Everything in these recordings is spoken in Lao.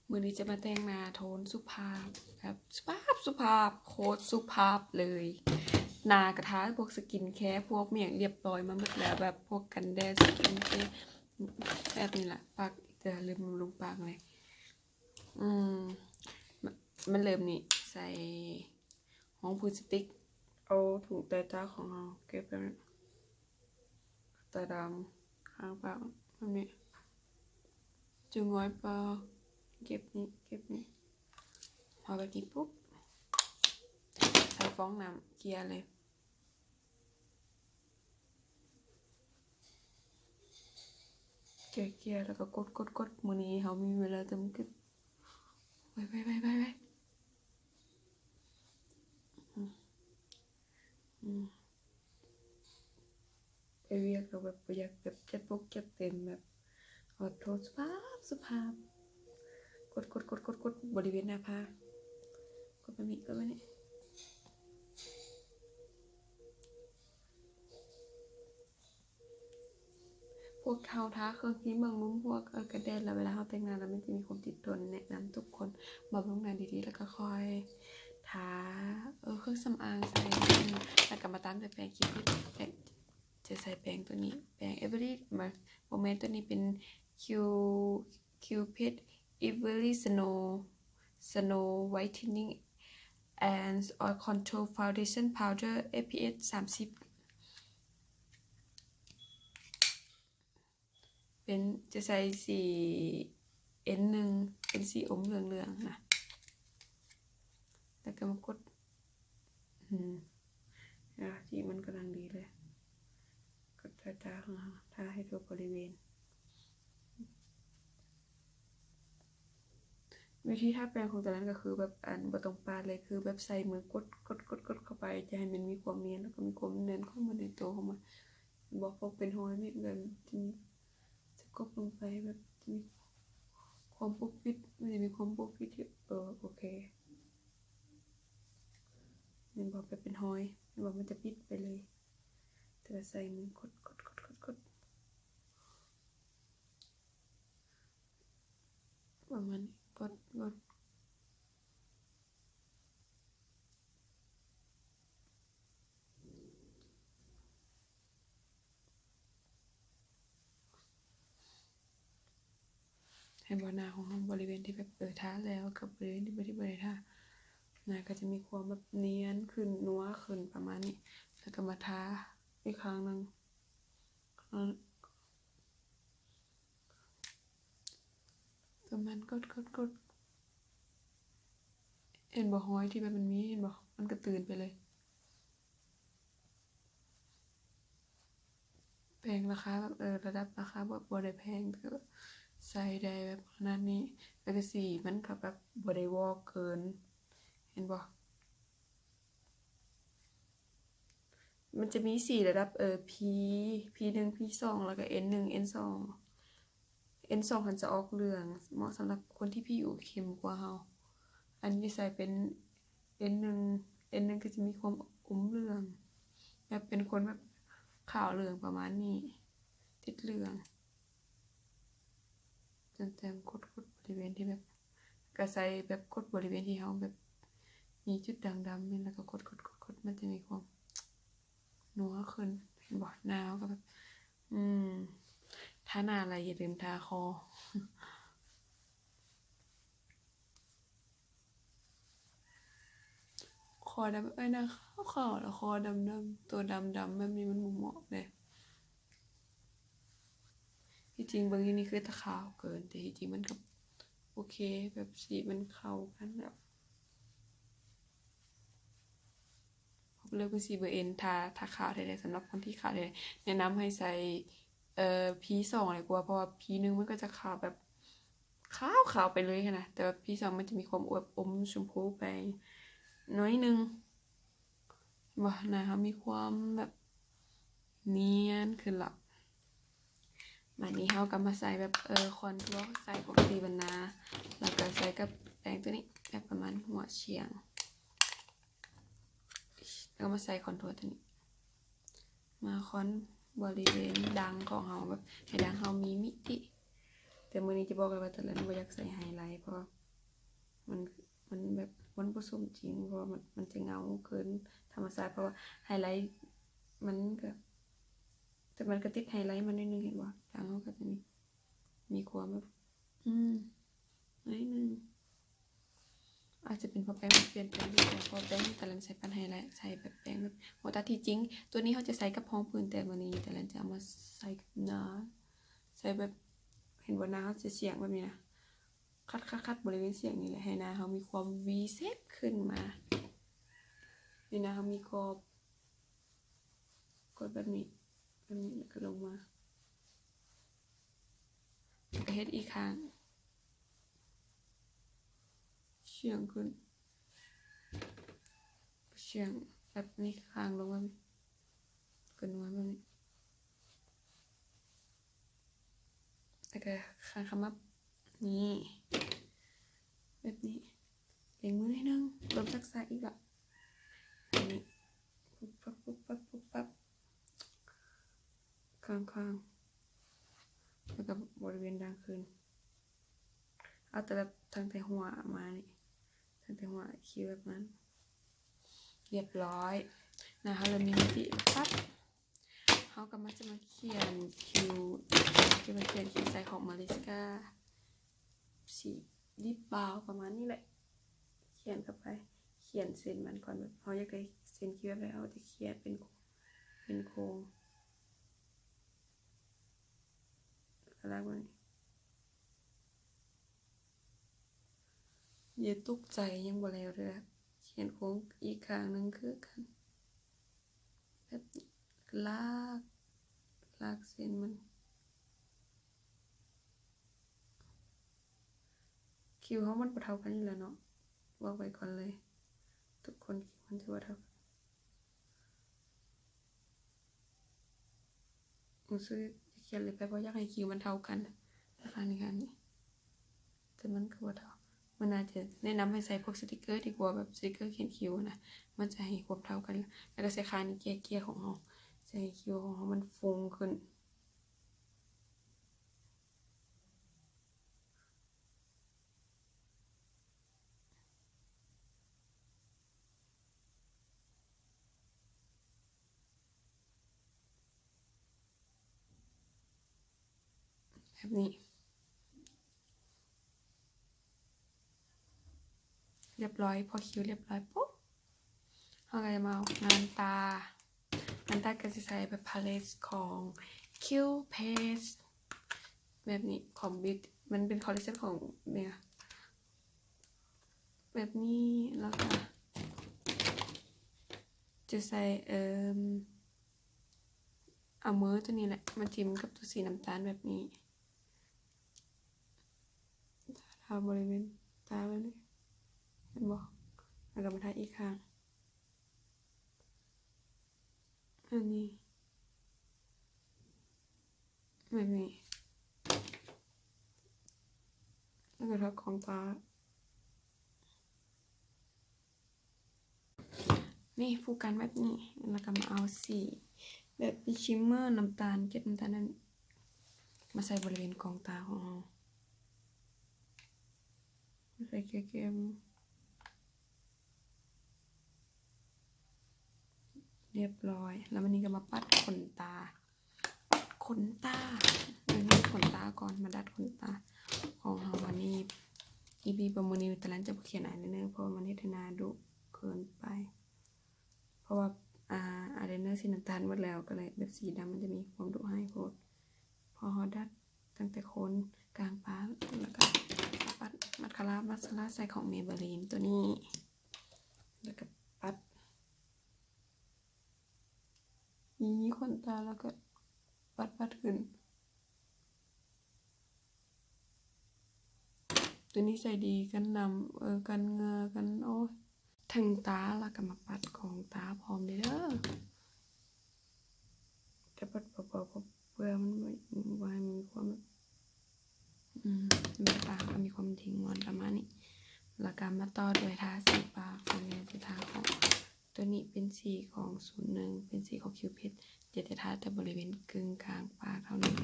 ມື້ນີ້ຈະມາແຕ່ງໜ້າໂທນສຸພາບ ແບບສຸພາບ ສຸພາບ ໂຄດສຸພາບເລີຍ. ໜ້າກະທາພວກສະກິນແຄ ພວກແມ່ງຮຽບຮ້ອຍມາໝົດແລ້ວ ແບບພວກກັນແດດ ສະກິນແຄ ແບບນີ້ລະ. ປາກ ເອີ ລືມບຳລຸງປາກເລີຍ. ອືມ ມັນເລີ່ມນີ້ ໃສ່ຮອງພື້ນສະຕິກ ເອົາຖົງໃຕ້ຕາຂອງເຮົາເກັບແບບນີ້ ຕາດຳ ຂ້າງປາກແບບນີ້ ຈະງອຍປາກ ເກັບນີ້ ເກັບນີ້ ເອົາແບບນີ້ປຸບ ໃສ່ຟອງນ້ຳເກ່ຍເລີຍ. ເກ່ຍໆ ແລ້ວກໍກົດໆໆ ມື້ນີ້ເຮົາມີເວລາຈຳກັດ ໄວໆໆໆໆ ອືມ ອືມ ໄປວຽກແລ້ວແບບບໍ່ຢາກແບບຈັດປົກຈັດເຕັມ ແບບເອົາໂທນສຸພາບ ສຸພາບ ກົດໆໆໆ ກົດບໍລິເວນໜ້າຜາກ ກົດແບບນີ້ ກົດແບບນີ້. ພວກເຮົາທາເຄື່ອງທີ່ບຳລຸງພວກ ເອີ ກັນແດດ ແລ້ວເວລາເຮົາແຕ່ງໜ້າແລ້ວມັນຈະມີຄວາມຕິດທົນ. ແນະນຳທຸກຄົນບຳລຸງໜ້າດີໆ ແລ້ວກໍຄ່ອຍທາ ເອີ ເຄື່ອງສຳອາງໃສ່ ແລ້ວກໍມາຕາມດ້ວຍແປງຄິວປິດ ແປງ ຈະໃສ່ແປງໂຕນີ້ ແປງ Every ມາ ບໍ່ແມ່ນ ໂຕນີ້ເປັນ Q Cupid Every Snow Snow Whitening and Oil Control Foundation Powder ເອສ ພີ ເອັຟ ສາມສິບ ເປັນ ຈະໃສ່ສີ ເອັນ ໜຶ່ງ ເປັນສີອົມເຫຼືອງໆ ນະ ແລ້ວກໍມາກົດ ອືມ ອ່າ ສີມັນກຳລັງດີເລີຍ ກັບສາຍຕາຂອງເຮົາ ທາໃຫ້ທົ່ວບໍລິເວນ. ວິທີທາແປງຂອງໂຕນັ້ນກໍຄືແບບ ອັນ ບໍ່ຕ້ອງປາດເລີຍ ຄືແບບໃຊ້ມືກົດໆໆໆ ເຂົ້າໄປ ຈະໃຫ້ມັນມີຄວາມນຽນ ແລ້ວກໍມີຄວາມແໜ້ນຂອງມັນໃນໂຕຂອງມັນ. ເຫັນບໍ່ ພວກເປັນຮອຍນີ້ ແບບ ຈະມີ ຈະກົດລົງໄປ ແບບ ຈະມີຄວາມປົກປິດ ມັນຈະມີຄວາມປົກປິດທີ່ ເອີ ໂອເຄ ແມ່ນບໍ່ ແບບເປັນຮອຍ ແມ່ນບໍ່ ມັນຈະປິດໄປເລີຍ ແຕ່ວ່າໃຊ້ມືກົດໆໆໆ ປະມານນີ້ ກົດໆ ເຫັນບໍ່ ໜ້າຂອງເຮົາ ບໍລິເວນທີ່ແບບ ເອີ ທາແລ້ວກັບບໍລິເວນທີ່ບໍ່ໄດ້ ບໍ່ໄດ້ທາ ໜ້າກໍຈະມີຄວາມແບບນຽນຂຶ້ນ ນົວຂຶ້ນ ປະມານນີ້ ແລ້ວກໍມາທາອີກຄັ້ງໜຶ່ງ ປະມານ ກົດໆໆ ເຫັນບໍ່ ຮອຍທີ່ແບບມັນມີ ເຫັນບໍ່ ມັນກະຕື່ນໄປເລີຍ. ແພງລາຄາແບບ ເອີ ລະດັບລາຄາແບບບໍ່ໄດ້ແພງ ແຕ່ກໍໃຊ້ໄດ້ແບບຂະໜາດນີ້ ແລ້ວກໍສີມັນກໍແບບບໍ່ໄດ້ວອກເກີນ ເຫັນບໍ່? ມັນຈະມີສີລະດັບ ເອີ ພີ ພີໜຶ່ງ ພີສອງ ແລ້ວກໍເອັນໜຶ່ງ ເອັນສອງ ເອັນສອງຫັ້ນຈະອອກເຫຼືອງ ເໝາະສຳລັບຄົນທີ່ຜິວເຂັ້ມກວ່າເຮົາ. ອັນນີ້ໃສ່ເປັນເອັນໜຶ່ງ ເອັນໜຶ່ງກໍຈະມີຄວາມອົມເຫຼືອງ ແບບເປັນຄົນແບບຂາວເຫຼືອງປະມານນີ້ ຕິດເຫຼືອງ. ແຕ້ມໆ ກົດໆ ບໍລິເວນທີ່ແບບ ກະໃສ່ແບບກົດບໍລິເວນທີ່ເຮົາແບບມີຈຸດດ່າງດຳນີ້ ແລ້ວກໍກົດໆໆ ມັນຈະມີຄວາມນົວຂຶ້ນ ເຫັນບໍ່? ໜ້າເຮົາກໍແບບ ອືມ ທາໜ້າແລ້ວຢ່າລືມທາຄໍ. ຄໍດຳ ເອີຍ ໜ້າຂາວໆ ແລ້ວຄໍດຳໆ ໂຕດຳໆ ແບບນີ້ມັນບໍ່ເໝາະເດ້. ທີ່ຈິງເບິ່ງຢູ່ນີ້ຄືຕາຂາວເກີນ ແຕ່ທີ່ຈິງມັນກໍໂອເຄ ແບບສີມັນເຂົ້າກັນແລ້ວ. ເລືອກເປັນສີເບີເອັນ ຖ້າ ຖ້າຂາວແທ້ໆ ສຳລັບຄົນທີ່ຂາວແທ້ໆ ແນະນຳໃຫ້ໃສ່ ເອີ ພີສອງ ຫຼາຍກວ່າ ເພາະວ່າພີໜຶ່ງມັນກໍຈະຂາວແບບ ຂາວ ຂາວໄປເລີຍຫັ້ນນະ ແຕ່ວ່າພີສອງມັນຈະມີຄວາມອວບອົມຊົມພູໄປໜ້ອຍໜຶ່ງ ເຫັນບໍ່? ໜ້າເຮົາມີຄວາມແບບນຽນຂຶ້ນລະ. ບາດນີ້ເຮົາກໍມາໃສ່ແບບ ເອີ ຄອນທົວ ໃສ່ຂອງສີບັນນາ ແລ້ວກໍໃສ່ກັບແປງໂຕນີ້ ແບບປະມານຫົວຊຽງ ແລ້ວກໍມາໃສ່ຄອນທົວໂຕນີ້ ມາຄອນບໍລິເວນດັງຂອງເຮົາ ແບບໃຫ້ດັງເຮົາມີມິຕິ ແຕ່ມື້ນີ້ຈະບອກເລີຍວ່າຕາແລນບໍ່ຢາກໃສ່ໄຮໄລ ເພາະວ່າມັນ ມັນແບບ ມັນບໍ່ສົມຈິງ ເພາະວ່າມັນ ມັນຈະເງົາເກີນທຳມະຊາດ ເພາະວ່າໄຮໄລມັນກະ ແຕ່ມັນກະຕິດໄຮໄລມາໜ້ອຍໜຶ່ງ ເຫັນບໍ່? ດາງເຮົາກະຈະມີ ມີຄວາມແບບ ອືມ ໜ້ອຍໜຶ່ງ. ອາດຈະເປັນເພາະແປ້ງມັນປ່ຽນແປງ ເພາະວ່າແປ້ງຕາແລນໃສ່ປັ້ນໄຮໄລ ໃສ່ແບບແປ້ງແບບຫົວຕາ. ທີ່ຈິງໂຕນີ້ເຮົາຈະໃສ່ກັບຮອງພື້ນ ແຕ່ມື້ນີ້ຕາແລນຈະເອົາມາໃສ່ກັບໜ້າ ໃສ່ແບບ ເຫັນບໍ່? ໜ້າເຮົາຈະສ່ຽງແບບນີ້ນະ ຂັດໆໆ ບໍລິເວນສ່ຽງນີ້ແຫຼະ ໃຫ້ໜ້າເຮົາມີຄວາມ V shape ຂຶ້ນມາ ໃຫ້ໜ້າເຮົາມີກອບ ກົດແບບນີ້ ແບບນີ້ ແລ້ວກະລົງມາ ແລ້ວກະເຮັດອີກຂ້າງ ສ່ຽງຂຶ້ນ ສ່ຽງແບບນີ້ ຂ້າງລົງມາ ຂຶ້ນມາແບບນີ້ ແລ້ວກະຂ້າງຂະໝັບ ນີ້ ແບບນີ້ ເລັ່ງມືໜ້ອຍໜຶ່ງ ເລີ່ມຊັກຊ້າອີກລະ ນີ້ ປຸບປັບ ປຸບປັບ ປຸບປັບ ຂ້າງໆ ແລ້ວກະບໍລິເວນດາງຂຶ້ນ ເອົາແຕ່ແບບຕັ້ງແຕ່ຫົວມານີ້ ຕັ້ງແຕ່ຫົວຄິ້ວແບບນັ້ນ ຮຽບຮ້ອຍ. ໜ້າເຮົາເລີ່ມມີມິຕິແລ້ວ ປັບ ເຮົາກະມາ ຈະມາຂຽນຄິ້ວ ຈະມາຂຽນຄິ້ວໃສ່ຂອງມາລິສກາ ສີລິບບາວປະມານນີ້ແຫຼະ ຂຽນເຂົ້າໄປ ຂຽນເສັ້ນມັນກ່ອນ ແບບເຮົາຢາກໄດ້ເສັ້ນຄິ້ວແບບໃດ ເຮົາຈະຂຽນເປັນ ເປັນໂຄ້ງ ລາກມານີ້ ຢ່າຕົກໃຈ ຍັງບໍ່ແລ້ວເດີ້ ຂຽນໂຄ້ງອີກຂ້າງໜຶ່ງຄືກັນ ແບບນີ້ ລາກ ລາກເສັ້ນມັນ ຄິ້ວເຮົາມັນບໍ່ເທົ່າກັນຢູ່ແລ້ວເນາະ ບອກໄວ້ກ່ອນເລີຍ ທຸກຄົນຄິ້ວມັນຈະບໍ່ເທົ່າກັນ. ຮູ້ສຶກຢາກຂຽນເລັບໄປ ເພາະຢາກໃຫ້ຄິ້ວມັນເທົ່າກັນ ລະຂ້າງນີ້ ຂ້າງນີ້ ແຕ່ມັນກະບໍ່ເທົ່າ. ມັນອາດຈະແນະນຳໃຫ້ໃສ່ພວກສະຕິກເກີດີກວ່າ ແບບສະຕິກເກີຂຽນຄິ້ວຫັ້ນນະ ມັນຈະໃຫ້ຄວາມເທົ່າກັນ ລະກະໃສ່ຂ້າງນີ້ ເກ້ຍໆຂອງເຮົາ ໃສ່ໃຫ້ຄິ້ວຂອງເຮົາມັນຟຸ້ງຂຶ້ນ. ແບບນີ້ ຮຽບຮ້ອຍ. ພໍຄິ້ວຮຽບຮ້ອຍປຸບ ເຮົາກະຈະມາເອົາງານຕາ ງານຕາກະຊິໃຊ້ແບບພາເລັດຂອງຄິວເພສ ແບບນີ້ ຂອງບິດ ມັນເປັນຄອລເລກຊັນຂອງເມຍ ແບບນີ້ ລະກະຈະໃຊ້ ເອີ່ມ ເອົາມືໂຕນີ້ແຫຼະ ມາຈິ້ມກັບໂຕສີນ້ຳຕານແບບນີ້ ທາ ທາບໍລິເວນຕາແບບນີ້ ເຫັນບໍ່? ລະກະມາທາອີກຂ້າງ ອັນນີ້ ແບບນີ້ ລະກະທາຂອງຕາ ນີ້ ພູກັນແບບນີ້ ລະກະມາເອົາສີແບບຊິມເມີນ້ຳຕານ ເກັດນ້ຳຕານນັ້ນ ມາໃສ່ບໍລິເວນກອງຕາຂອງເຮົາ ມາໃສ່ແກ້ມ ຮຽບຮ້ອຍ. ລະບາດນີ້ກະມາປັດຂົນຕາ ປັດຂົນຕາ ເອີ ປັດຂົນຕາກ່ອນ ມາດັດຂົນຕາຂອງເຮົາ. ບາດນີ້ ອີພີປະມານນີ້ ຕາແລນຈະບໍ່ຂຽນອາຍໄລເນີ ເພາະວ່າມັນເຮັດໃຫ້ໜ້າດຸເກີນໄປ ເພາະວ່າ ອາ ອາຍໄລເນີສີນ້ຳຕານໝົດແລ້ວ ກະເລີຍແບບສີດຳມັນຈະມີຄວາມດຸຮ້າຍໂພດ. ພໍເຮົາດັດຕັ້ງແຕ່ໂຄນກາງປາກ ລະກະປັດມາສຄາຣາ ມາສຄາຣາໃສ່ຂອງເມເບີລີນໂຕນີ້ ລະກະປັດ ມີ ມີຂົນຕາ ລະກະປັດ ປັດຂຶ້ນ. ໂຕນີ້ໃຊ້ດີ ກັນນ້ຳ ເອີ ກັນເຫື່ອ ກັນ ໂອ້ຍ ແທງຕາ ລະກະມາປັດຂອງຕາພ້ອມເດີ້ ແຕ່ປັດເບົາໆ ເພື່ອມັນບໍ່ ບໍ່ໃຫ້ມີຄວາມແບບ ອືມ ແບບປາກກະມີຄວາມເດັ່ງງອນປະມານນີ້. ລະກະມາຕໍ່ດ້ວຍທາສີປາກຂອງເມຍ ຈະທາຂອງ ໂຕນີ້ເປັນສີຂອງສູນໜຶ່ງ ເປັນສີຂອງຄິວເພສ ຈະ ຈະທາແຕ່ບໍລິເວນກຶ່ງກາງປາກເທົ່ານັ້ນ.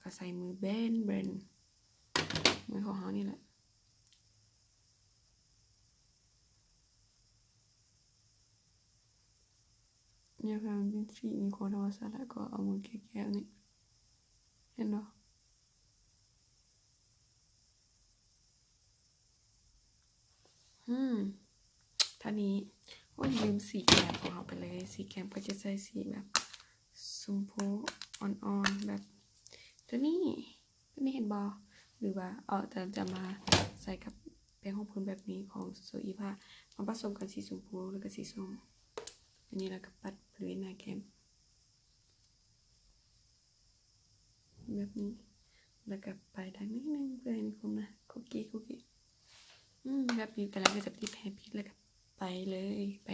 ກໍໃສ່ມືແບນໆ ມືຂອງເຮົານີ້ແຫຼະ. ຢາກໃຫ້ມັນເປັນສີ ມີຄວາມທຳມະຊາດ ແລ້ວກໍເອົາມືແກະໆ ແບບນີ້ ເຫັນບໍ່? ອືມ ທ່ານີ້ ໂອ້ຍ ລືມສີແກ້ມຂອງເຮົາໄປເລີຍ. ສີແກ້ມກໍຈະໃສ່ສີແບບຊົມພູອ່ອນໆ ແບບຕົວນີ້ ຕົວນີ້ເຫັນບໍ່? ຫຼືວ່າເອົາ ຈະ ຈະມາໃສ່ກັບແປ້ງຮອງພື້ນແບບນີ້ຂອງໂຊອີພາ ມາປະສົມກັນສີຊົມພູ ແລ້ວກໍສີສົ້ມ ອັນນີ້ ແລ້ວກໍປັດບໍລິເວນໜ້າແກ້ມ ແບບນີ້ ແລ້ວກໍປາຍດາງໜ້ອຍໜຶ່ງ ເພື່ອໃຫ້ມີຄວາມໜ້າຄຸກກີ້ຄຸກກີ້. ອືມ ແບບນີ້ ຕອນແລກກໍຈະຕິດໃຫ້ປິດ ແລ້ວກໍໄປເລີຍ ໄປ